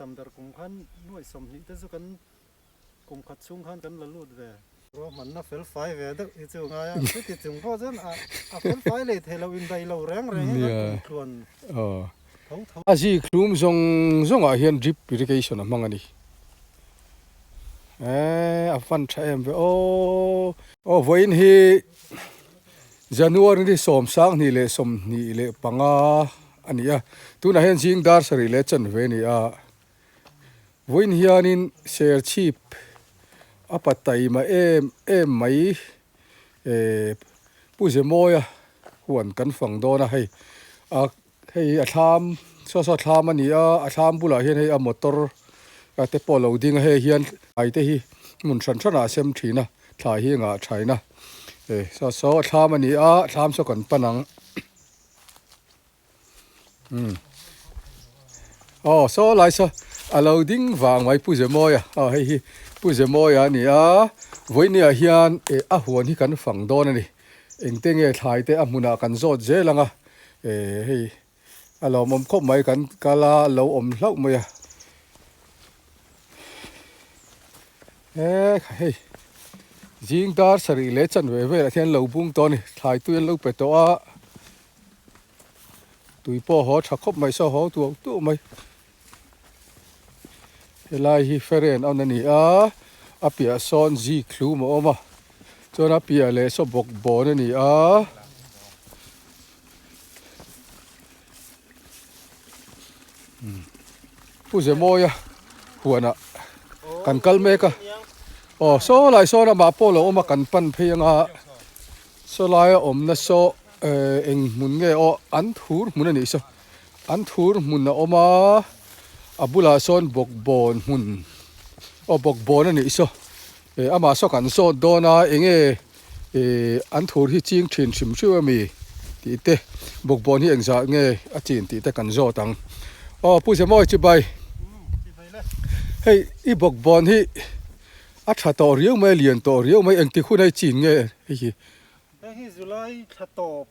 tam ber kum khan nuaih 20 te chu kan kum khat chhung khan kan la lut ve. Ruahmanna fel fai ve deuh hi chu ngai a, chuti chung pawh chuan a fel fai lei thei lo indaih lo reng reng hi kan kum tluan tho tho. A zik hlum zawng zawngah hian drip irrigation a hmang a ni. Eee a fan tha em ve aw. Aw vawiin hi January ni 2025 a ni a, tunah hian zing dar sarih leh chanve a ni a. Vawiin hianin serchhip a pa taima em em mai eh Pu Zemawia huan kan fang dawn a hei a hei a thlam saw saw thlam a ni a a thlam bulah hian hei a motor te pawh a lo ding a hei hian thlai te hi hmun hran hranah a sem thin a thlai hi a ngah thain a eh saw saw a thlam a ni a thlam saw kan pan ang. Umm aw saw lai saw a lo ding vang mai Pu Zemawia aw hei hi Pu Zemawia a ni a vawinia hian eh a huan hi kan fang dawn a ni engte nge thlai te a hmunah kan zawt zel ang a eh hei a lawmawm khawp mai kan kal a lo awm hlauh mai a eh hei zing dar sarih leh chanve velah hian lo bung tawh a ni thlai tui an lo pe tawh a. Tui pawh haw tha khawp mai saw haw tuau tuau mai. Helai hi feren an a ni a, a piah sawn zik hlum a awm a, chuan a piah leh saw bawk bawn a ni a. Pu Zemawia huanah kan kal mek a, aw saw lai sawn amah pawh lo awm a kan pan phei anga saw laia awmna saw Eh eng hmun nge aw an thur hmun a nih saw an thur hmun a awm a a bulah sawn bawkbawn hmun aw bawkbawn a nih saw eh amah saw kan zawt dawn a eng nge eh an thur hi ching thin hrim hrim a mi tih te bawkbawn hi engzah nge a chin tih te kan zawt ang aw Pu Zemawi chibai hei i bawkbawn hi a tha tawh riau mai a lian tawh riau mai engtik hun a i chin nge hei hi. Hei hi July thla tawp,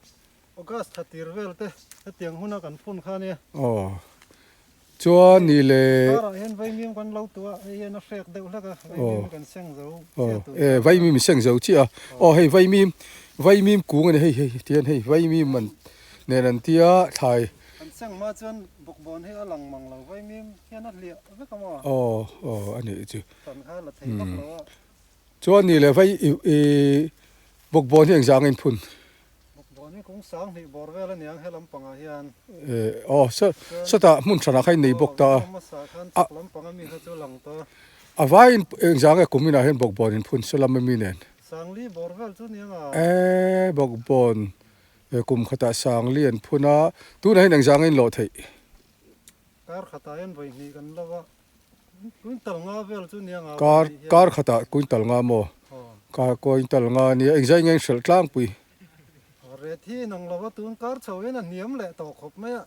August thla tir vel te hetiang huna kan phun kha ania. Aw, chuan ni le. Karah hian vaimim kan lo tuah a, hei hian a hrek deuh hlek a, vaimim kan seng zo chiah tur. Aw, vaimim i seng zo chiah a, aw hei vaimim, vaimim kung a ni hei hei tihian hei vaimim an nen an tia thlai. Kan seng hma chuan bawkbawn hi a lang mang lo, vaimim hian a hliah vek a maw? Aw, aw a nih chu. Kan kha la thei vak lo a. Chuan ni le vai i bawkbawn hi engzah angin phun? Bawkbawn hi kung 2000 bawr vel a niang he lampangah hian. Eh aw sawtah hmun hranah kha in nei bawk ta a. Aw hmasa khan chhak lampang ami kha chu lang ta. A vaiin engzah ange kum inah hian bawkbawn in phun saw lam ami nen? 4000 bawr vel chu niang a. Eh bawkbawn kum khatah 4000 an phun a, tunah hian engzah ange in lawh theih? Kar khatah hian vawi hnih kan lo a. Quintal nga vel chu nia nga Kar kar khatah quintal nga maw? Kar quintal nga nia engzai nge hrelh tlangpui. Ret hi inang lo a tun kar chho hian a hniam leh tawh khawp mai a.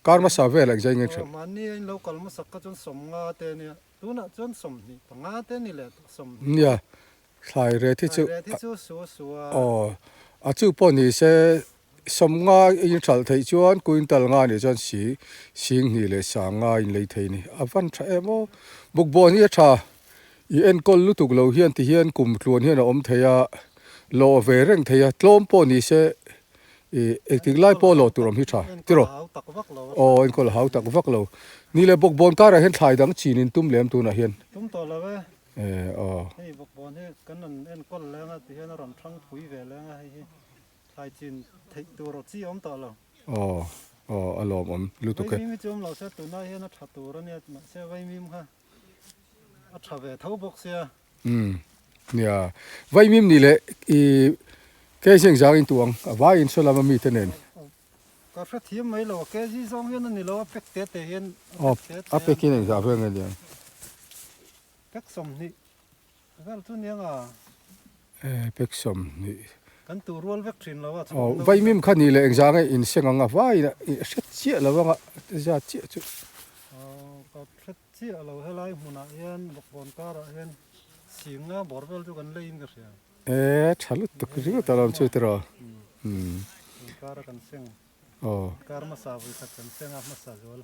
Kar hmasa vel engzai nge hrelh? Mahni a in lo kal hmasak kha chuan 50 te nia tunah chuan 25 te ni leh tawh 20. Nia Thlai ret hi chu Thlai ret hi chu su su a. Aw, a chu pawh ni se 50 in hralh theih chuan quintal nga nih chuan si 2000 leh 50 in lei thei ni. A van tha em aw. Bukbawn hi a tha. I enkawl lutuk lo hian ti hian kum tluan hian a awm thei a, lawh ve reng thei a, tlawm pawh ni se i engtik lai pawh lawh tur awm hi tha tiraw. Aw, enkawl hau tak vak lo. Ni leh bukbawn karah hian thlai dang chin in tum lem tunah hian. Tum tawh lo e. Eh aw. Hei bawkbawn hi kan rawn enkawl leng a tihian a rawn thang phui ve leng a hei hi thlai chin theih tur aw chi awm tawh lo. Aw aw a lawmawm lutuk e. Vaimim hi chu awm lo se tunah hian a tha tur a nia mahse vaimim kha a tha ve tho bawk sia. Umm nia vaimim ni leh i kg engzang in tuang a vaiin saw lama mite nen. Ka hrethiam mai lo a kg zawng hian a ni lo a pack te te hian a pack te te a pack in engzah vel nge niang. Pack 20 vel chu niang a. E pack 20. Kan tu rual vek thin lo a chhung deuh. Vaimim kha ni leh engzah nge in seng ang a vai in hret chiah lo anga zat chiah chu. Ka hret chiah lo helai hmunah hian bawkbawn karah hian 50 bawr vel chu kan leiin ka hria. E tha lutuk ringawt a lawm chu tiraw. Kar a kan seng. Aw. Kar hmasa vawi khat kan seng a hmasa zual.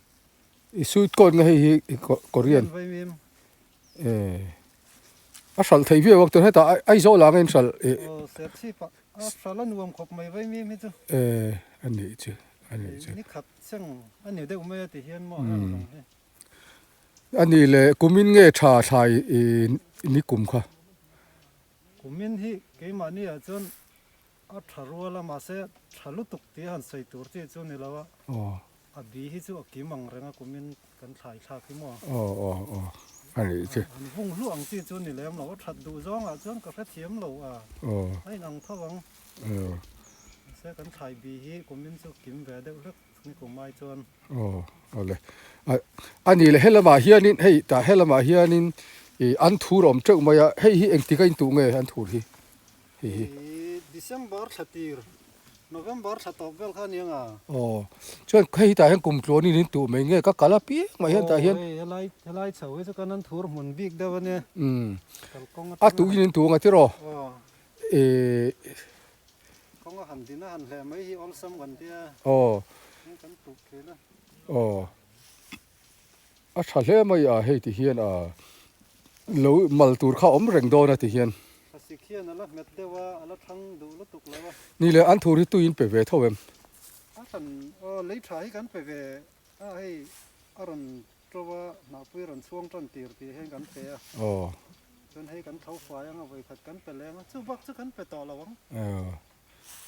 I sweet corn nge hei hi i Korean? Vaimim. Eh a hralh thei viau ang tun hetah Aizawl ah nge in hralh eh. Aw Serchhip ah a hralh a nuam khawp mai Vaimim hi chu. Eh a nih chu a nih chu. Ni khat seng a ni deuh mai a ti hian maw heng zawng hi. A nih leh kumin nge tha thlai i ni kum kha. Kumin hi keimahni ah chuan A tha rual a, mahse tha lutuk tih a han sawi tur chi chu ni lo a, a bi hi chu a kim ang reng a kumin kan thlai thlak hi maw? Aw aw aw a nih chu. Han vung hluah ang chi chu ni lem lo, a that duh zawngah chuan ka hrethiam lo a, a inang tho ang. Mahse kan thlai bi hi kumin chu kim ve deuh hlek ni kum ai chuan. Aw awle a nih leh helamah hianin hei tah helamah hianin ih an thur a awm teuh mai a, hei hi engtik a intuh nge an thur hi? Hei hi. December thla tir, November thla tawp vel kha aniang a. Aw, chuan hei hi tah hian kum tluanin in tuh mai nge ka kal a piang mai hian tah hian. Aw hei helai helai chho hi chu kan an thur hmun bik deuh ania. Umm. Kalkawng atanga. A tuhin in tuh ang a tiraw? Aw. Ehh. Kawng a han din a han hleh mai hi awlsam kan tia. Aw. Kan tuh thin a. Aw. A tha hle mai a hei ti hian a lo mal tur kha awm reng dawn a ti hian. Thlasik hian a la hmet deuh a, a la thlang duh lutuk lo a. Ni le an thur hi tuiin pe ve tho em? A hran aw lei tha hi kan pe ve a hei a rawn to a hnahpui rawn chhuang tan tir tih hian kan pe a. Aw. Chuan hei kan tho fai anga vawikhat kan pe leng a chu bak chu kan pe tawh lo ang. Aw.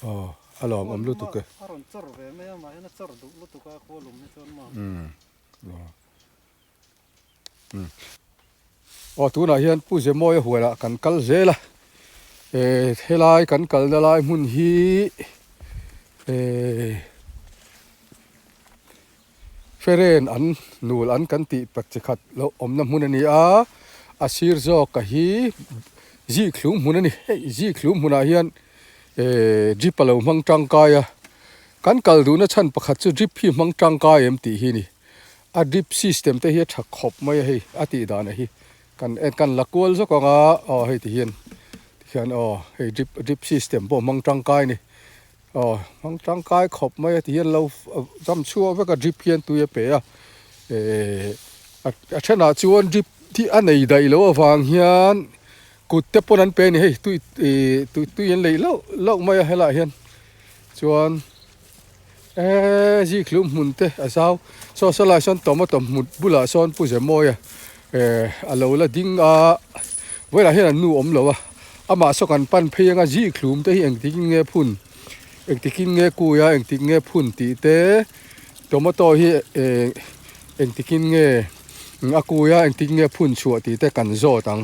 Aw a lawm awm lutuk e. A rawn chawr ve mai a mah hian a chawr duh lutuk a khaw lum hi chuan maw. Aw tunah hian Pu Zemawia hualah kan kal zel a, eh helai kan kalna lai hmun hi eh Feren an nul an kan tih pak chi khat loh awmna hmun a ni a, a sir zawk a hi zikhlum hmun a ni, hei zikhlum hmunah hian eh drip a lo hmang tangkai a, kan kal duhna chhan pakhat chu drip hi hmang tangkai em tih hi a ni, a drip system te hi a tha khawp mai a hei a tih dan a hi kan en kan la kual zawk ang a aw hei ti hian tikhian aw hei drip drip system pawh hmang tangkai a ni. Aw hmang tangkai khawp mai a ti hian lo zam chhuak vek a drip hian tui a pe a ehh a thenah chuan drip hi a nei daih loh avang hian kut te pawn an pe a ni hei tui ihh tui an leih lauh lauh mai a helaiah hian chuan eee zikhlum hmun te a zau saw saw lai sawn tomato hmut bulah sawn pu Zemawia ehh a lo la ding a vawilah hian an nu awm lo a. Amah saw kan pan phei anga zikhlum te hi engtik in nge phun engtik in nge kui a engtik nge phun tih te tomato hi eh engtik in nge a kui a engtik nge phun chhuah tih te kan zawt ang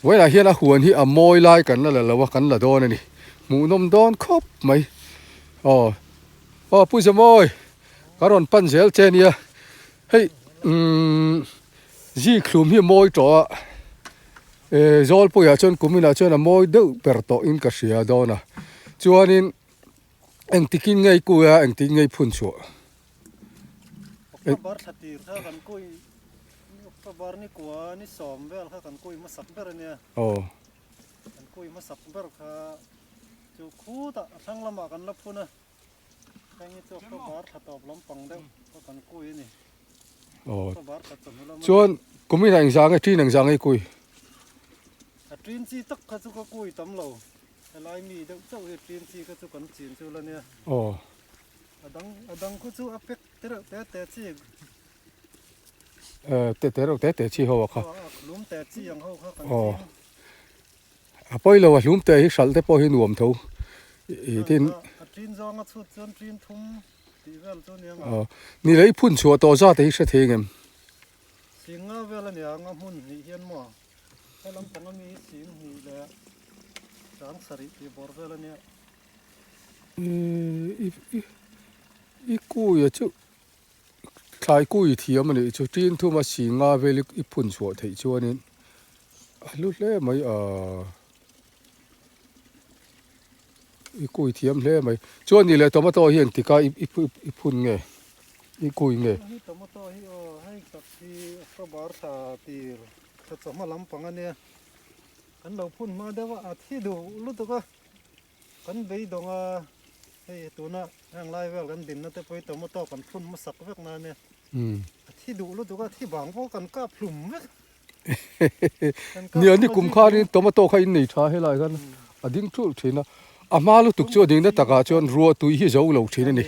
vawiinah hian a huan hi a mawi lai kan la la lo a kan la dawn a ni hmuhnawm dawn khawp mai aw aw Pu Zamawi ka rawn pan zel che nia hei umm zikhlum hi a mawi tawh a. Eh Zawlpuiah chuan kuminah chuan a mawi deuh ber tawh in ka hria dawn a, chuanin engtikin ngei kui a engtik ngei phun chhuah. October thla tir kha kan kui October ni kua ni sawm vel kha kan kui hmasak ber a nia. Aw. Kan kui hmasak ber kha chu khutah a thlang lamah kan la phun a, heng hi chu October thla tawp lampang deuh kha kan kui a ni. Aw chuan kumin ah engzah nge ṭin engzah nge i kui? A ṭin chi tak kha chu ka kui tam lo, helai mi deuh chauh hi ṭin chi kha chu kan chin chu la nia. Aw. A dang a dang khu chu a pek te reuh te te chi. Eh te te reuh te te chi ho a kha. Aw a hlum te chi ang ho kha kan chin. Aw a pawi lo a hlum te hi hralh te pawh hi nuam tho i tin. A ṭin zawng a chhut chuan ṭin thum. Aw, ni lei phun chhuah tawh zat hi hre thei ngem? Singa vel a nia anga hmun hnih hian maw he lampang ami hi sing hnih leh chang sarih tih bawr vel a nia. I i kui a chu thlai kui thiam a nih chu tin thuma singa vel i phun chhuah theih chuanin a hlu hle mai a. I kui thiam hle mai. Chuan ni leh tomato hi engtik a i phun nge? I kui nge? Hei tomato hi aw hei tak hi October thla tir thla chawhma lampang a nia. Kan lo phun hma deuh a, a thi duh lutuk a. Kan beidawng a, hei tuna heng lai vel kan dinna te pawh hi tomato kan phun hmasak vek na a nia. A thi duh lutuk a, thi bang pawh kan kap hlum vek. Nia ni kum khanin tomato kha in nei tha helai khan a ding thulh thin a, a hma lutuk chu a dingna takah chuan ruah tui hi zo lo thin a ni.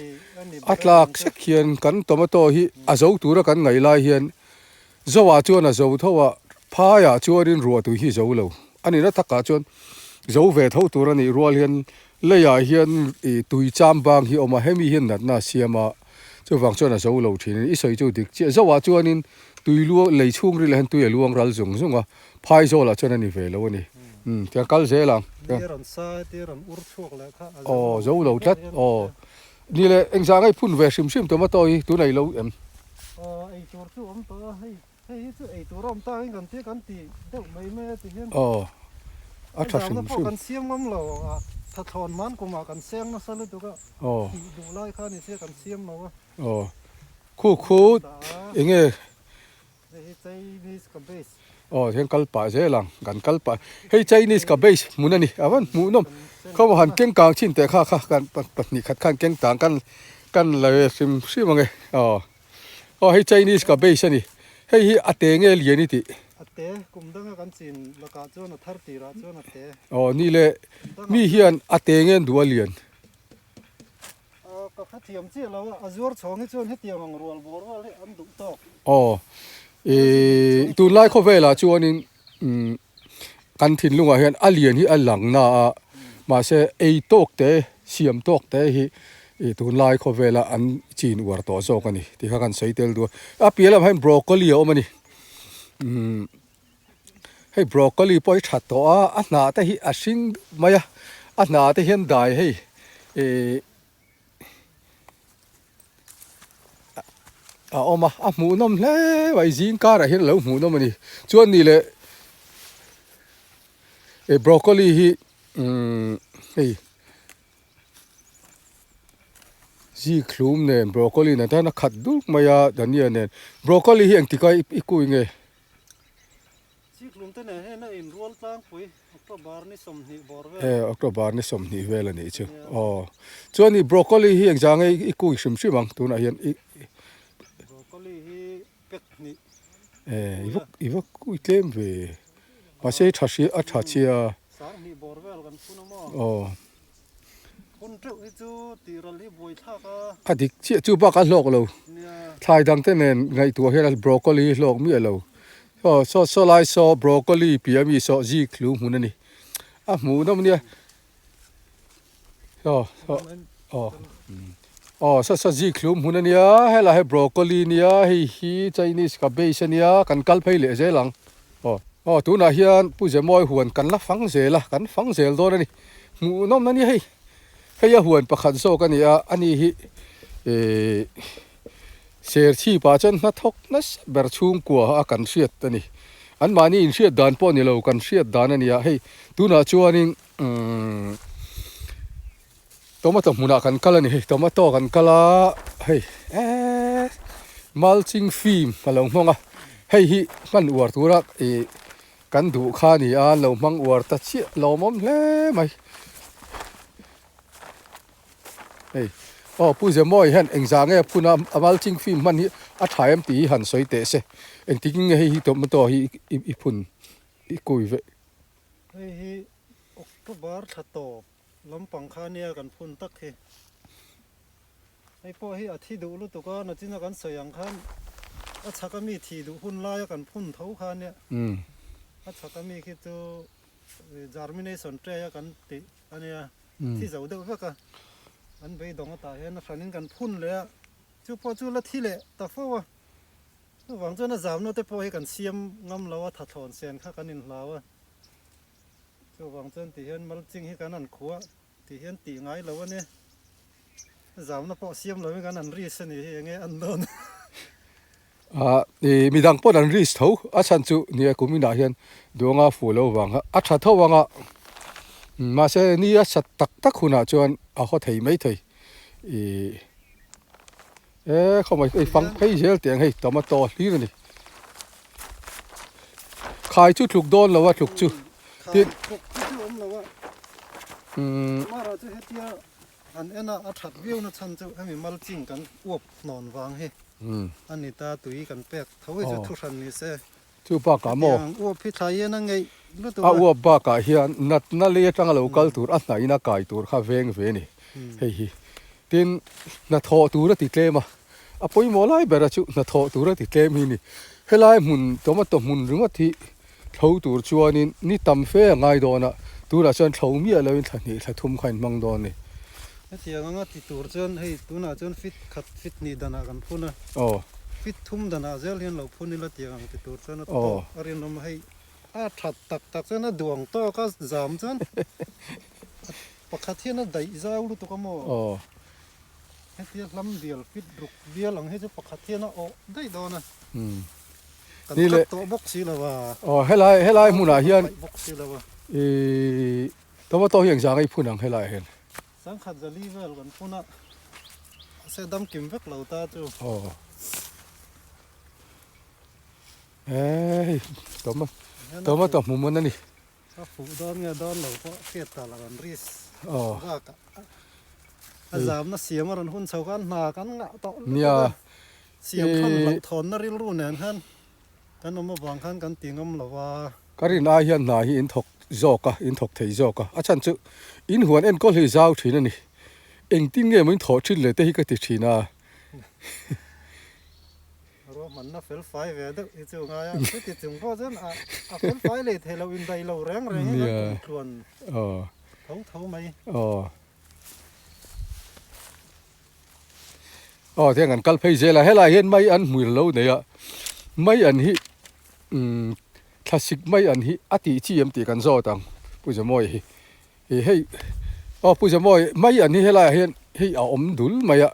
A tlak sek hian kan tomato hi a zo tura kan ngaih lai hian zoah chuan a zo tho a, phaiah chuanin ruah tui hi zo lo a nihna takah chuan zo ve tho tur a nih rual hian leiah hian ih tui cham bang hi a awm a, hemi hian natna a siam a. Chuvang chuan a zo lo thin in i sawi chu dik chiah. Zoah chuanin tui luang lei chhung ril ah hian tui a luang ral zung zung a, phai zawlah chuan a ni ve lo a ni. Umm tiang kal zel ang. Ni a rawn sa e tia rawn ur chhuak leh kha a zo lo. Aw zo lo tlat aw. Ni leh engzah ngai phun ve hrim hrim tomato hi tun ei lo em? Aw ei tur chu awm tawh a hei hei hi chu ei tur a awm tak in kan tia kan ti deuh mai mai a ti hian. Aw a tha hrim hrim. Pawh kan siam ngam lo a thathlawn man kumah kan seng nasa lutuk a. Aw. Tih duh lai kha ni sia kan siam lo a. Aw. Khu khu enge. Hei hi Chinese cabbage. Aw hian kal pah zel ang kan kal pah hei Chinese cabbage hmun a ni a van hmuh nawm khaw han keng kang chin teh kha kha kan pahnih khat khan keng tang kan kan la ve hrim hrim ang e aw. Aw hei Chinese cabbage a ni. Hei hi a te nge lian i tih? A te, kum danga kan chin lakah chuan a thar tirah chuan a te. Aw ni le, mi hian a te nge an duh a lian? Aw ka hrethiam chiah lo a, a zuar chhawng hi chuan hetiang ang rual bawr rual hi an duh tawk. Aw, ih tunlai khawvelah chuanin umm kan thinlungah hian a lian hi a lang na a, mahse ei tawk te siam tawk te hi ih tunlai khawvela an chin uar tawh zawk a ni tih kha kan sawi tel duh a. A piah lamah hian broccoli a awm a ni umm hei broccoli pawh hi tha tawh a, a hnah te hi a hring dup mai a, a hnah te hian dai hei ih a awm a a hmuhnawm hle mai zing karah hian a lo hmuhnawm a ni chuan ni leh eh broccoli hi umm hei zikhlum nen broccoli nen te hian a khat duk mai a dhania nen broccoli hi engtik a i kui nge. Chikhlum te nen hian a inrual tlangpui October ni 20 bawr vel. E October ni 20 vel a nih chu. Aw. Chuan i broccoli hi engzah nge i kui hrim hrim ang tunah hian i Broccoli hi pek hnih. E i va i va kui tlem ve. Mahse i tha hria a tha chhia. Sang hnih bawr vel kan phun a maw. Aw. Phun teuh hi chu tih ral hi buai thlak a. A dik chiah chu bak a hlawk lo. Thlai dang te nen ngaihtuah hian broccoli hi hlawk miah lo. Aw saw saw lai saw broccoli piah ami saw zik hlu hmun a ni. A hmuh nawm nia. Aw saw aw aw saw saw zik hlu hmun a nia helai hi broccoli nia hei hi chinese cabbage a nia kan kal phei leh zel ang. Aw aw tunah hian Pu Zemawi huan kan la fang zel a kan fang zel dawn a ni hmuhnawm a ni hei hei a huan pakhat zawk a ni a ani hi ehh serchhip ah chuan hnathawk nasa ber chhungkua a kan hriat a ni an mahni inhriat dan pawh ni lo kan hriat dan a ni a hei tunah chuanin umm tomato hmunah kan kal a ni hei tomato kan kal a hei eee mulching film a lo hmang a hei hi hman uar tura ih kan duh kha a ni a an lo hmang uar ta chiah lawmawm hle mai hei aw Pu Zemawi hian engzah nge a phun a a mulching film hman hi a tha em tih hi han sawi teh se engtin nge hei hi tomato hi i phun i kui ve. Hei hi October thla tawp. Lampang kha nia kan phun tak hi. Hei pawh hi a thi duh lutuk a, nachina kan sawi ang khan a chhak ami thih duh hun laia kan phun tho kha nia. A chhak ami khi chu germination tray a kan tih a nia, a thi zo deuh vek a. An beidawng atah hian a hranin kan phun leh a, chu pawh chu la thi leh ta fo a. Chuvang chuan a zamna te pawh hi kan siam ngam lo a, thathlawn sen kha kan inhlau a. Chuvang chuan ti hian mulching hi kan han khuah tih hian tih ngai lo a ni. Zauna pawh siam lovin kan han risk a ni hi enge an dawn. Ah i midang pawh an risk tho a chhan chu nia kum inah hian duanga fuh lo vang kha a tha tho ang a mahse ni a sat tak tak hunah chuan a haw thei mai thei i E khawmai hei fang phei zel teh ang hei tomato hlir a ni. Khai chu tluk dawn lo a tluk chu. Khai tluk chu chu awm lo a. Mara chu hetia han en a a that viau na chhan chu hemi mulching kan uap hnawn vang hi. A ni ta tui kan pek tho hi chu thuhran ni se. Chu bakah maw? Hetiang uap hi thlai hian a ngeih lutuk A a. Uap bakah hian natna lei atanga lo kal tur a hnahin a kai tur kha veng ve a ni hei hi. Tin, hnathawh tur a ti tlem a, a pawimawh lai bera chu hnathawh tur a ti tlem hi a ni. Helai hmun tomato hmun ringawt hi thlo tur chuanin ni tam fe a ngai dawn a, tunah chuan thlo miah loin thla hnih thla thum kha a inhmang dawn a ni. Hetiang anga ti tur chuan hei tunah chuan fit khat fit hnih danah kan phun a, fit thum danah zel hian lo phun ila tiang ang ti tur chuan a tawk a rinawm a, hei a that tak tak chuan a duang tawk a zam chuan pakhat hian a daih zau lutuk a maw? Hetia hlam bial fit ruk bial ang hi chu pakhat hian a awh daih dawn a, kan cut tawh bawk si lo a, helai helai hmunah hian bawk si lo a. Tomato hi engzah nge i phun ang helaiah hian? Sangkhat zali vel kan phun a, mahse dam kim vek lo ta chu. Aw. Hei tomato hmu man a ni. A fuh dawn nge dawn lo pawh hriat ta lo an risk bak ah a zamna siam a rawn hun chho khan hna kan ngah tawh lutuk a, siam thawn loh thawnna rilru nen khan kan awm avang khan kan ti ngam lo a. Ka rin ai hian hna hi in thawk zawk a, in thawk thei zawk a, a chhan chu in huan enkawl hi zau thin a ni. Engtin nge maw in thawh thin le te hi ka ti thin a. Ruahmanna fel fai ve deuh hi chu ngai a, chuti chung pawh chuan a fel fai lei thei lo indaih lo reng reng hi kan kum tluan tho tho mai. Aw tiang an kal phei zel a, helai hian mai an hmuil lo nei a, mai an hi thlasik mai an hi a tih chi em tih kan zawt ang Pu Zamawi hi. Ih hei aw Pu Zamawi mai an hi helaiah hian hei a awm dul mai a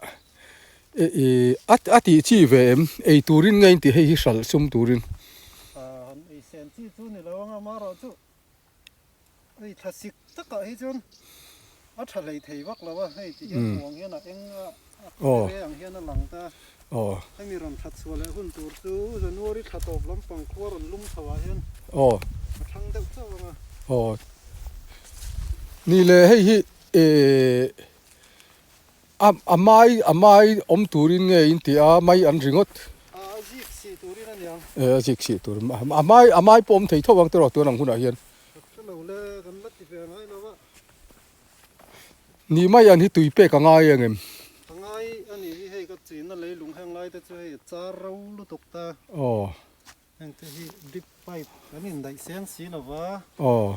ih ih a a tih chi ve em ei turin nge in tih hei hi hralh sum turin. Han ei sen chi chu ni lo anga amaherawh chu hei thlasik takah hi chuan a tha hlei thei vak lo a hei ti hian hmuh ang hian a eng a a khere ang hian a lang ta hemi rawn that chhuah leh hun tur chu January thla tawp lampang khua rawn lum chho ah hian a thlang deuh chauh ang a. Aw ni le hei hi a a mai a mai awm turin nge in ti a mai an ringawt. A zik sih turin a niang. E a zik sih tur a mai a mai pawh awm thei tho ang tiraw tun ang hunah hian. Ka hre lo le kan la ti ve ngai lo a. Ni mai an hi tui pek a ngai ang em? A ngai a nih hi hei ka china leilung heng lai te chu hei a char ro lutuk ta. Aw. Heng te hi drip pipe kan indaih seng si lo va. Aw.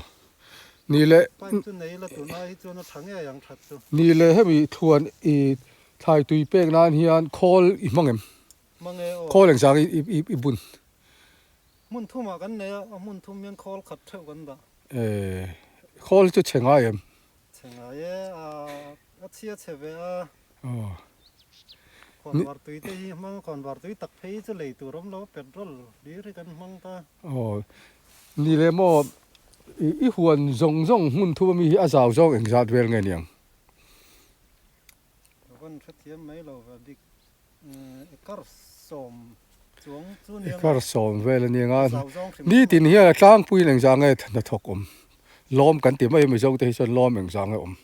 Ni leh. Pipe chu nei la tun ai hi chuan a tha ngei ang that chu. Ni leh hemi thuan i thlai tui pek nan hian khawl i hmang em? Hmang e aw. Khawl engzah i i bun? Hmun thumah kan nei a, a hmun thum hian khawl khat theuh kan dah. E, khawl chu chhe ngai em? Chhe ngai e, a a chhia chhe ve a. Aw. Khawnvar tui te hi hmang a, khawnvar tui tak phei chu lei tur awm lo a, petrol hlir hi kan hmang ta. Aw, ni leh maw, i huan zawng zawng hmun thum ami hi a zau zawng engzat vel nge niang? Ka van hrethiam mai lo va bik Ekar sawm chuang chu nia Ekar sawm vel a nia nga. Nitin hian a tlangpuiin engzah nge hnathawk awm? Lawm kan ti mai a Mizo te hi chuan lawm engzah nge awm?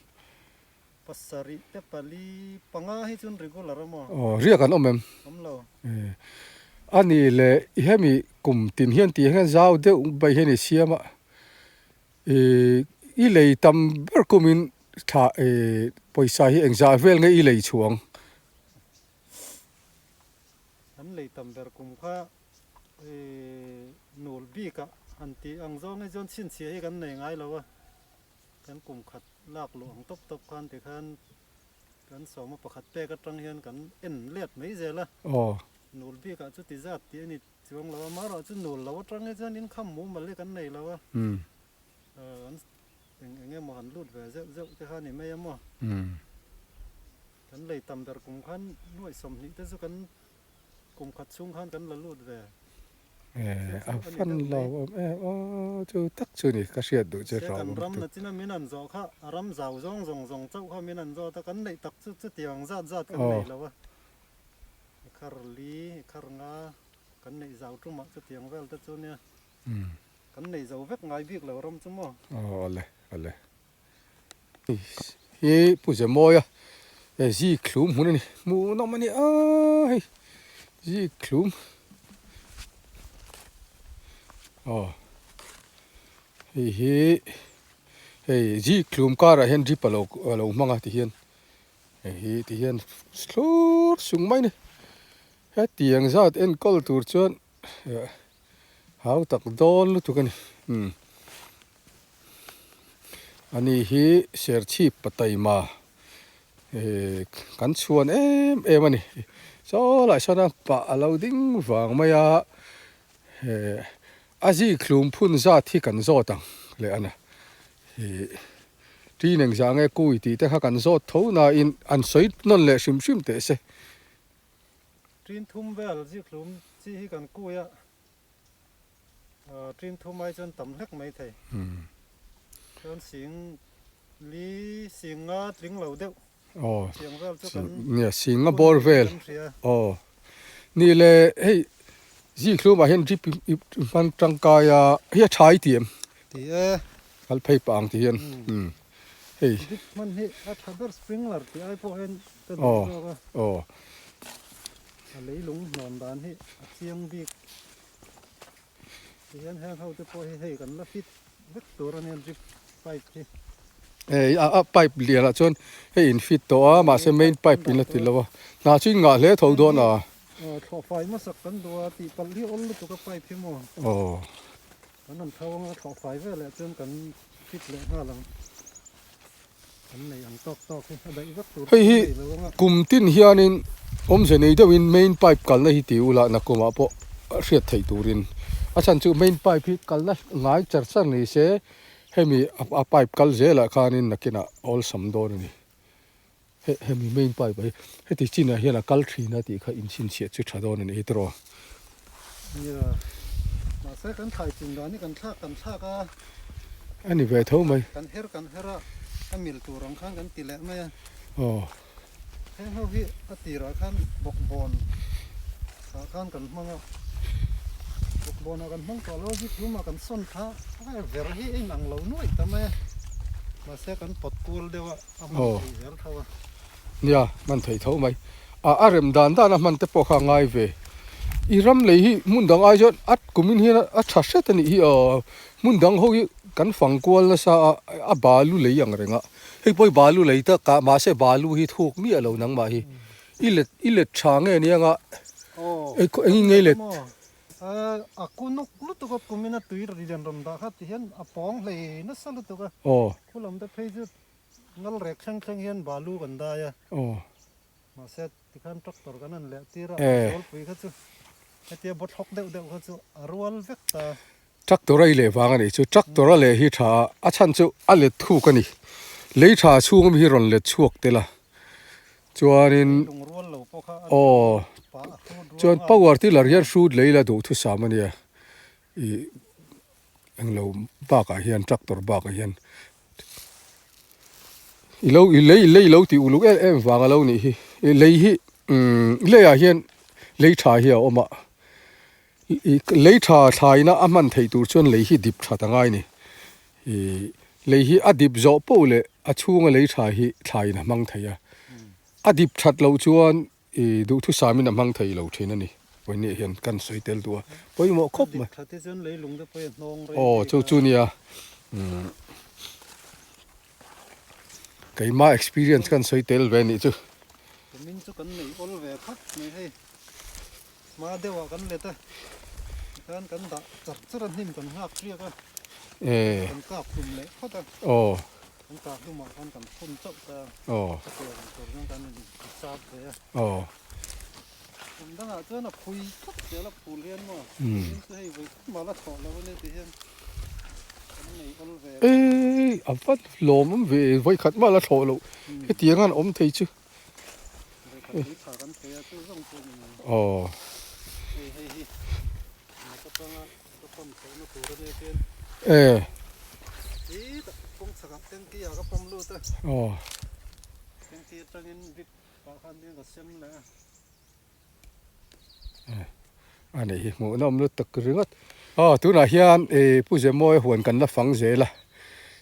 Pasarih te pali panga hi chuan regular a maw? Aw riak an awm em? Awm lo. A nih leh i hemi kum tin hian tih hian zau deuh mai hian i siam a. I lei tam ber kumin thla pawisa hi engzah vel nge i lei chhuang? An lei tam ber kum kha nul bik ah han tih ang zawng hi chuan chhinchhiah hi kan nei ngai lo a, kan kum khat lak luh ang tawp tawp khan tikhan kan sawma pakhat pek atang hian kan en let mai zel a, nul bik ah chuti zat tih a ni chuang lo a, amaherawh chu nul lo atang hi chuan inkham mumal hi kan nei lo a. Eng eng emaw han lut ve zeuh zeuh te kha a ni mai a maw? Kan lei tam ber kum khan nuaih 20 te chu kan kum khat chhung khan kan la lut ve. A fan lo awm em aw chu tak chu ni ka hriat duh che hlauh awm tuk. Kan ram na china min an zawh kha a ram zau zawng zawng zawng chauh kha min an zawt a kan neih tak chu chutiang zat zat kan nei lo a. Ekhar li ekhar nga kan neih zau tumah chutiang vel te chu nia. Kan nei zo vek ngai bik lo ram chu maw? Aw ale ale. Hi Pu Zemawia zik thlum hmun a ni. Hmuhnawm a ni a hei. Zikhlum aw hei hi hei zikhlum karah hian drip alo alo hmang a tihian hei hi tihian thlur sung mai a ni hetiang zat enkawl tur chuan hau tak dawn lutuk a ni umm ani hi serchhip pataima. Ehh kan chhuan em em a ni saw lai sawn a pah a lo ding vang mai a eh a zikhlum phun zat hi kan zawt ang leh a na ih ṭin engzah nge kui tih te kha kan zawt tho nain an sawi nawn leh hrim hrim teh se. Ṭin thum vel zikhlum chi hi kan kui a Ṭin thum ai chuan tam hlek mai thei. Chuan sing li sing nga tling lo deuh. Aw nia sing nga bawr vel aw ni le hei zikhlum ah hian drip i hman tangkai a hei a tha i ti em? Ti e. Kal phei pah ang ti hian hei. Drip hman hi a tha ber sprinkler tih ai pawh hian ka duh zawk a. Aw. A leilung hnawn dan hi a chiang bik. Tihian heng ho te pawh hi hei kan la fit vek tur a nia drip pipe hi. Hei a a pipe lian ah chuan hei in fit tawh a mahse main pipe in la ti lo a hna chu in ngah hle tho dawn a. Aw thlawh fai hmasak kan duh a tih palh hi awl lutuk a pipe hi maw. Aw. Kan han tho anga thlawh fai veleh chuan kan fit leh nghal ang. Hei hi kum tin hianin awmze nei deuhin main pipe kalna hi ti ula nakumah pawh hriat theih turin a chhan chu main pipe hi kalna ngai char char ni se hemi a pipe kal zelah khanin nakinah awlsam dawn a ni hemi main pipe ah hi heti chinah hian a kal thin a tih kha inchhinchhiah chu tha dawn a ni hi tiraw. Mahse kan thlai chin dan hi kan thlak kan thlak a. A ni ve tho mai. Kan her kan her a, a mil tur ang khan kan ti leh mai a. Aw. Heng ho hi a tirah khan bawkbawn ah khan kan hmang a. Bawkbawn ah kan hmang tawh lo a, zikhlum ah kan sawn kha a ver hi a inang lo nuaih ta mai a. Mahse kan pawt kual deuh a, a hman theih zel tho a. Nia, hman theih tho mai. A a rem dan dan a hman te pawh kha a ngai ve. I ram lei hi hmun dang ai chuan a kumin hian a tha hret a nih hi aw. Hmun dang ho hi kan fang kual nasa a, a balu lei ang reng a. Hei pawh hi balu lei tak a, mahse balu hi thuk miah lo nangmah hi. I let i let tha nge nia nga eng in nge i let? A kunuk lutuk a kumin a tui lian rawn dah kha ti hian a pawng hlei nasa lutuk a. Khulam te phei chu Ngal rek thleng thleng hian balu kan dai a. Aw. Mahse tikhan tractor kan han leh tir a, zawlpui kha chu hetia baw thlawk deuh deuh kha chu a rual vek ta. Tractor a i leh vang a nih chu, tractor a leh hi tha a, a chhan chu a let thuk a ni. Lei tha chhung awm hi rawn let chhuak tel a, chuanin aw chuan power tiller hian hrut lei la duhthusam a nia, ih englo bakah hian tractor bakah hian. I lo i lei lei lo tih uluk em em vang a lo nih hi i lei hi umm leiah hian lei tha hi a awm a i lei tha thlaina a hman theih tur chuan lei hi dip that a ngai a ni ih lei hi a dip zawh poh leh a chhunga lei tha hi thlaiin a hmang thei a a dip that loh chuan I duhthusamin a hmang thei lo thin a ni. Pawihnih hian kan sawi tel duh a, pawimawh khawp mai. Aw chu chu nia keima experience kan sawi tel ve nih chu. Kumin chu kan nei awl ve khawp mai hei. Hma deuhah kan let a, tikhan kan dah char char a hnim kan nghak hriak a, kan kap hlum leh phawt a. Aw. Kan kah hlumah khan kan phun chauh ta a. Aw. Ka pian ang tur chuan kan in sap ve a. Aw. Kum dangah chuan a phui khawp zel a phul hian maw. Tin chu hei vawi khat mah la chhuah lo a nia ti hian kan nei awl ve. Eii a va lawm awm ve vawi khat mah la thlawh loh hetiang an awm thei chu. Vawi khat tui tha kan thei a chu zawng chu a ni mai. Aw. Hei hei hi motor tanga Ka pump chhoh na tur a nia chuan. E. Hi tak kawng chhak ah tanky ah ka pump lut a. Aw. Tanky atangin drip pah khan hian ka sem leh a. E. A nih hi hmuh nawm lutuk ringawt. Aw tunah hian e Pu Zemawi huan kan la fang zel a.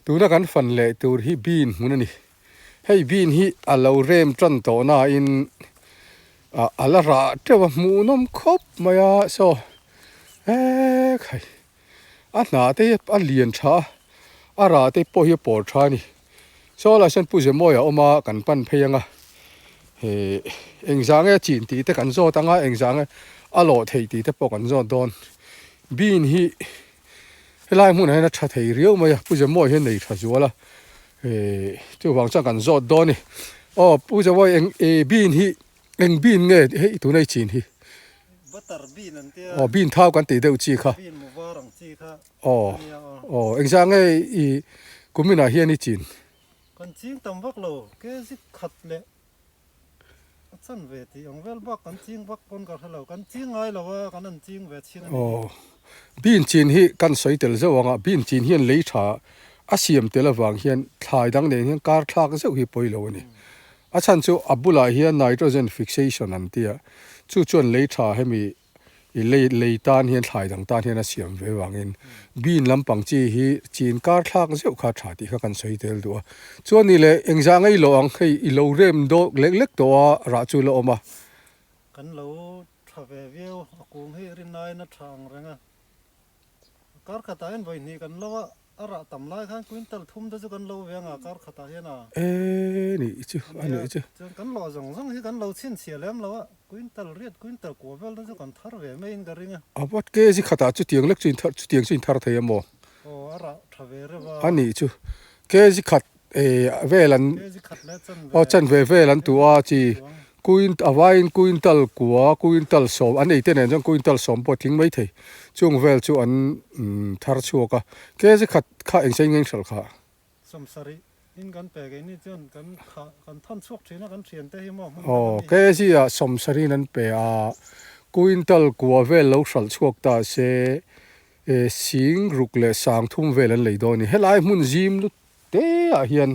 Tuna kan fan leh tur hi bean hmun a ni. Hei bean hi a lo rem tan tawh nain. Ah a la rah teuh a hmuhnawm khawp mai a saw eee khai a hnah te hi a lian tha a a rah te pawh hi a pawl tha a ni saw lai sawn Pu Zemawia a awm a kan pan phei ang a hee engzah nge chin tih te kan zawt ang a engzah nge a lawh theih tih te pawh kan zawt dawn bean hi helai hmunah hian a tha thei riau mai a Pu Zemawia hian nei tha zual a Ehh chuvang chuan kan zawt dawn a ni. Aw Pu Zawawi eng eh bean hi eng bean nge hei tuna i chin hi? Butter bean an tia. Aw bean thau kan tih deuh chi kha. Bean mu var ang chi kha a nia aw. Aw engzah nge i kuminah hian i chin? Kan ching tam vak lo kg khat leh a chan ve tih ang vel bak kan ching vak pawn ka hre lo. Kan ching ngai lo a kan an ching ve chin a ni. Aw bean chin hi kan sawi tel zeuh ang a bean chin hian lei tha A siam tel avang hian thlai dang nen hian kar thlak zeuh hi pawi lo a ni. A chhan chu a bulah hian nitrogen fixation an ti a, chu chuan lei tha hemi i lei lei tan hian thlai dang tan hian a siam ve vangin bean lampang chi hi chin kar thlak zeuh kha tha tih kha kan sawi tel duh a. Chuan ni leh engzah ngei lo ang hei i lo rem dawk lek lek tawh a rah chu la awm a. Kan lo tha ve viau a kung hi rinaiin a tha ang reng a. Kar khatah hian vawi hnih kan lo a, a rah tam lai khan quintal thum te chu kan lo ve anga kar khatah hian a. E nih chu, a nih chu. Chuan kan lawh zawng zawng hi kan lo chhinchhiah lem lo a, quintal riat quintal kua vel te chu kan thar ve maiin ka ring a. A vat kg khatah chutiang lek chu in thar chutiang chu in thar thei a maw? Aw a rah tha ve reuh a. A nih chu, kg khat vel an aw chanve vel an tuh a chi quint a vaiin quintal kua quintal sawm an eite nen chuan quintal sawm pawh a tling mai thei chung vel chu an thar chhuak a kg khat kha eng sei ngeng hralh kha. Sawmsarih in kan pe keini chuan kan kha kan thawn chhuak thin a kan thian te hi maw hmun aw kg ah sawmsarih in an pe a quintal kua vel lo hralh chhuak ta se sing ruk leh sang thum vel an lei dawn a ni helai hmun zim lut Te ah hian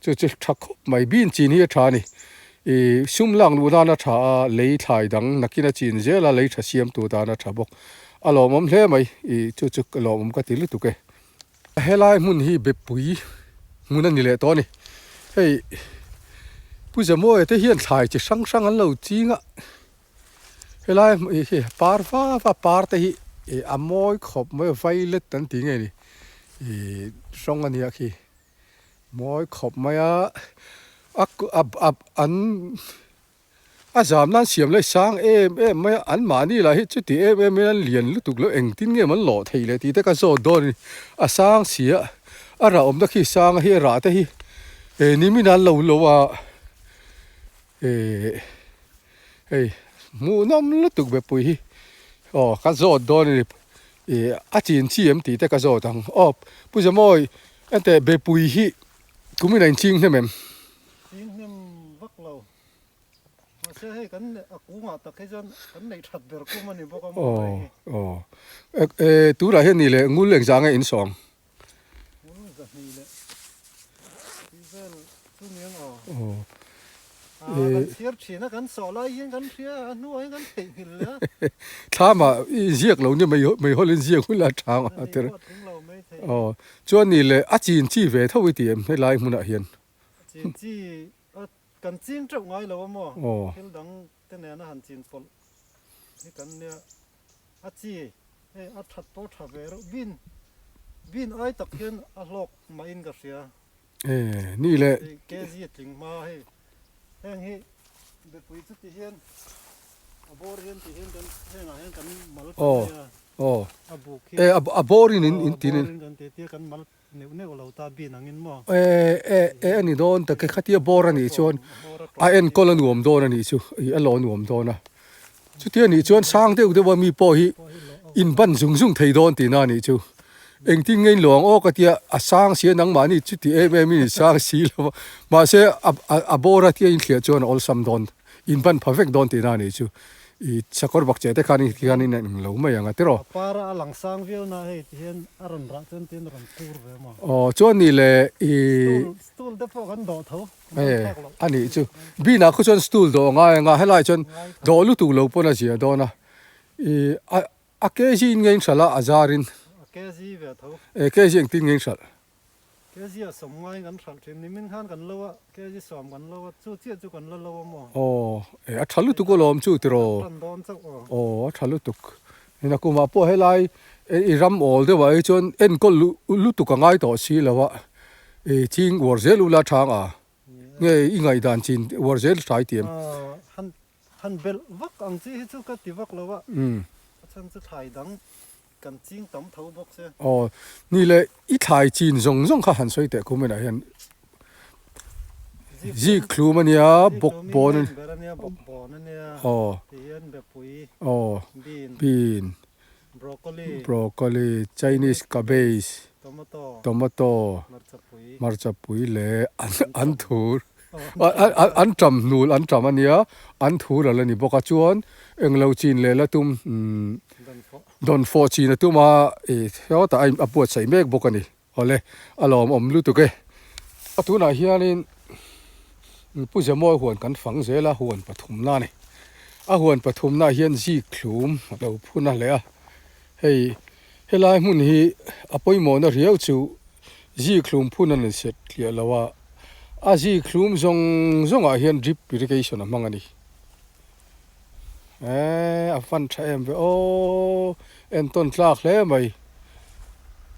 chu chu tha khawp mai bean chin hi a tha a ni ih sum lak luh nan a tha a lei thlai dang nakin a chin zel a lei tha siam tur dan a tha bawk a lawmawm hle mai ih chu chu lawmawm ka ti lutuk e. Helai hmun hi bepui hmun a ni leh tawh a ni hei Pu Zamawia te hian thlai chi hrang hrang an lo ching a helai hi par va va par te hi ih a mawi khawp mai a violet an tih nge ni Ih rawng a nia khi mawi khawp mai a a a an a zam nan siam lai sang em em mai a an mahni lah hi chuti em em in an lian lutuk lo engtin nge an lawh thei leh tih te ka zawt dawn a ni a sang si a a rah awmna khi sang a hi a rah te hi eh nimin an lo lo a eh hei hmuhnawm lutuk bepui hi aw ka zawt dawn a ni. Ih a chin chi em tih te ka zawt ang. Aw Pu Zamawi enteh Bepui hi kumin a inching hnem em? Ching hnem vak lo. Mahse hei kan a kungah tak hi chuan kan neih that ber kum a ni bawk a maw hei hi. Aw aw e tunah hian nih leh ngul engzah nge in sawng? Ngul zahnih leh tih vel chu ni ang aw. Aw. A kan chhiar thin a kan sawh lai hian kan hria a hnuah hian kan theihnghilh leh a. Thlama i ziak lo nia mei meihawlh in ziak hun la chang a tir. Aw chuan nih leh a chin chi ve tho i ti em helai hmunah hian. A chin chi a kan ching teuh ngai lo a maw thil dang te nena han chin pawlh hi kan nia a chi hei a that pawh tha ve reuh bin bin ai tak hian a hlawk mahin ka hria. E ni le. Hei kg a tling hma hei heng hi bepui chu ti hian a bawr hian ti hian kan hengah hian kan mal kan nei a. Aw. A buk hi. E a bawr in in tin in. A bawr in kan ti tia kan mal neuh neuh lo ta bin angin maw. E e e a ni dawn tak e khatia bawr a nih chuan a enkawl a nuam dawn a nih chu ih a law nuam dawn a. Chutia nih chuan sang deuh deuh a mi pawh hi in ban zung zung thei dawn tihna a nih chu. Engtin nge in lawng aw ka tia a sang si a nangmahni chuti em em in in sang si lo va. Mahse a a bawr a tia in thliah chuan a awlsam dawn in ban pha vek dawn tihna a nih chu. I sakawr bak che te khan in khian in eng lo mai ang a tiraw. A para a lang sang viau na hei ti hian a rawn rah chuan tiin a rawn kur ve maw. Aw chuan nih le i. Stool stool te pawh kan dawh tho. E, a nih chu. Bin ah khu chuan stool dawh a ngai ang a, helai chuan dawh lutuk lo pawn a zia dawn a. I a a kg in nge in hralh a, a zar in. A kg ve tho. E, kg engtin nge in hralh? Kg a sawm ngaiin kan hralh thin. Nimin khan kan lo a, kg sawm kan lo a, chu chiah chu kan la lo a maw? Aw, e a tha lutuk alawm chu tiraw? Tan dawn chauh aw. Aw, a tha lutuk. Ina kumah pawh helai i ram awl deuh ah hi chuan enkawl lutuk a ngai tawh si lo a, i ching uar zel ula chang a, nge i ngaihdan chin uar zel hrai tiam. Han han belh vak ang chi hi chu ka ti vak lo a, a chhan chu thlai dang kan ching tam tho bawk se. Aw, ni le i thlai chin zawng zawng kha han sawi teh kuminah hian Zik thlum a nia, bawk bawn a nia. Bawk bawn a nia. Aw. Tihian bepui. Aw. Bean. Bean. Broccoli. Broccoli, Chinese cabbage. Tomato. Tomato. Hmarchapui. Hmarchapui leh an an thur. An ṭam hnul an ṭam a nia, an thur a la ni bawk a. Chuan englo chin leh la tum umm dawnfawh chin a tum a, ih hewtah a buatsaih mek bawk a ni. Awle, a lawmawm lutuk e. A tunah hianin Pu Zemawi huan kan fang zel a, huan pathumna a ni. A huan pathumnaah hian zik thlum a lo phun a hle a. Hei, helai hmun hi a pawimawhna riau chu zik thlum phun a ni set tliah lo a, a zik thlum zawng zawngah hian drip irrigation a hmang a ni. Eee a fan tha em ve aw entawn tlak hle mai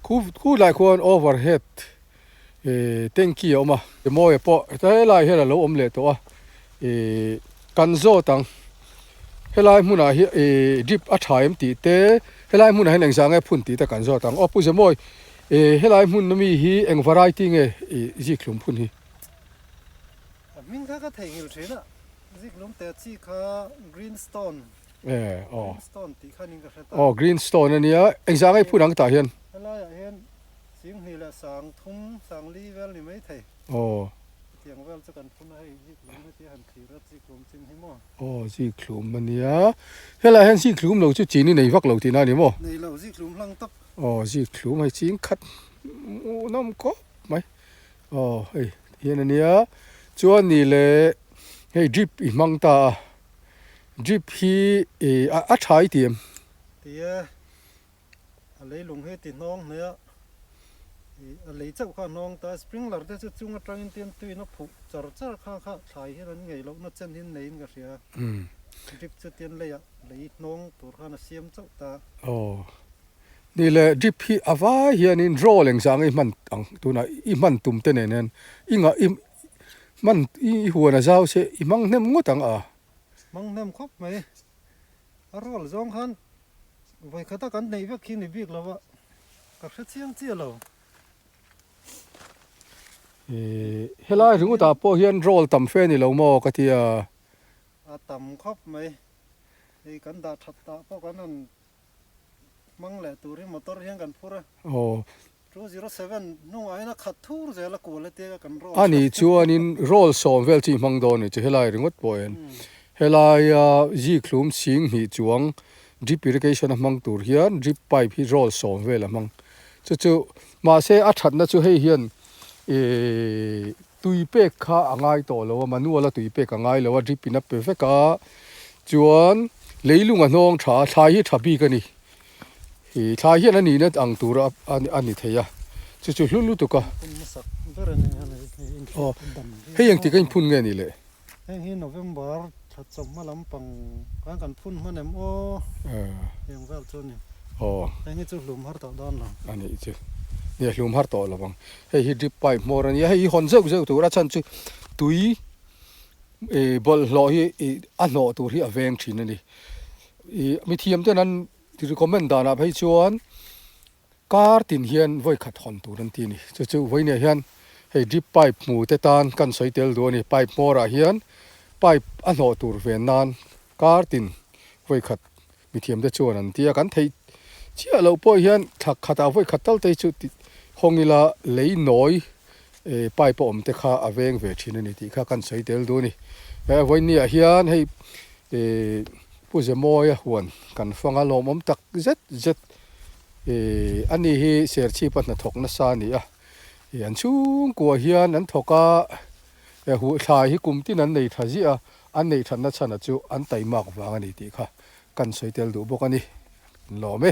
khu khu lai khuan overhead eh tanky a awm a mawia pawh helai hian alo awm leh tawh a eh kan zawt ang helai hmunah hian eh drip a tha em tih te helai hmunah hian engzah nge phun tih te kan zawt ang aw pu Zemawi eh helai hmun ami hi eng variety nge ih zikhlum phun hi. A hming kha ka theihnghilh thin a. Ziklum te chi kha green stone Eh aw. Green stone tih kha ning ka hre ta. Aw green stone a nia. Engzah nge phun ang tah hian? Helaiah hian Singhnih leh sang thum sang li vel ni mai thei. Aw. Hetiang vel chu kan phun a hei ziklum heti han thlir a ziklum chin hi maw? Aw ziklum a nia. Helaiah hian ziklum lo chu chini nei vak lo tihna a ni maw? Nei lo ziklum hlang tawp. Aw ziklum hei ching khat hmuhnawm khawp mai. Aw hei hian a nia chuan ni le hei drip i hmang ta a drip hi ih a tha i ti em? Ti e, a leilung hi ti hnawng hle a, ih a lei chauh kha a hnawng ta a, sprinkler te chu chung atangin tin tuin a phuh char char kha kha thlai hian an ngei lohna chen hi an neiin ka hria, drip chu tin leiah lei hnawng tur khan a siam chauh ta. Aw. Ni le drip hi a vai hianin roll engzah ang i hman ang tunah i hman tum te nen hian i ngah i hman i huan a zau se i hmang hnem ngawt ang a. Hmang hnem khawp mai. A roll zawng khan vawikhat a kan neih vek khi ni bik lo a, ka hre chiang chiah lo. Helai ringawtah pawh hian roll tam fe a ni lo maw ka ti a. A tam khawp mai. Hei kan dah that tah pawh kan han Hmang leh turin motor hian kan phur a. Aw. 207 hnungah hian a khat thur zel a kual etianga kan roll. A nih chuanin roll sawm vel chu i hmang dawn a ni chu helai ringawt pawh hian. Helaia zikhlum sing hnih chuang drip irrigation a hmang tur hian drip pipe hi roll sawm vel a hmang. Chu chu mahse a thatna chu hei hian ihh tui pek kha a ngai tawh lo a, manual a tui pek a ngai lo a, drip in a pe vek a, chuan leilung a hnawng tha a, thlai hi tha bik a ni, ih thlai hian a nihna ang tur a a ni thei a, chu chu hlu lutuk a. Aw hei engtik a inphun nge ni le? Heng hi November thla chawhma lampang khan kan phun hman em aw heng vel chu a ni. Aw. Heng hi chu hlum har tawh dawn lo. A nih chu. Nia hlum har tawh lo ang. Hei hi drip pipe hmawr a nia. Hei hi hawn zeuh zeuh tur a chhan chu tui ih bawlhhlawh hi ih a hnawh tur hi a veng thin a ni. Ih mithiam ten an recommend danah phei chuan Kar tin hian vawi khat hawn tur an ti a ni. Chu chu vawinia hian hei drip pipe hmu te tan kan sawi tel duh a ni. Pipe hmawrah hian pipe a hnawh tur ven nan kar tin vawi khat mithiam te chuan an ti a. Kan theih chiah loh pawh hian thla khatah vawi khat tal te hi chu hawng ila lei nawi pipe a awm te kha a veng ve thin a ni tih kha kan sawi tel duh a ni. Vawinia hian hei Pu Zemawia huan kan fang a lawmawm tak zet zet. Ih ani hi Serchhip a hnathawk nasa a ni a, ih an chhungkua hian an thawk a, eh huh thlai hi kum tin an nei tha ziah a, an neih thatna chhana chu an taimak vang a ni tih kha kan sawi tel duh bawk a ni. Lawm e.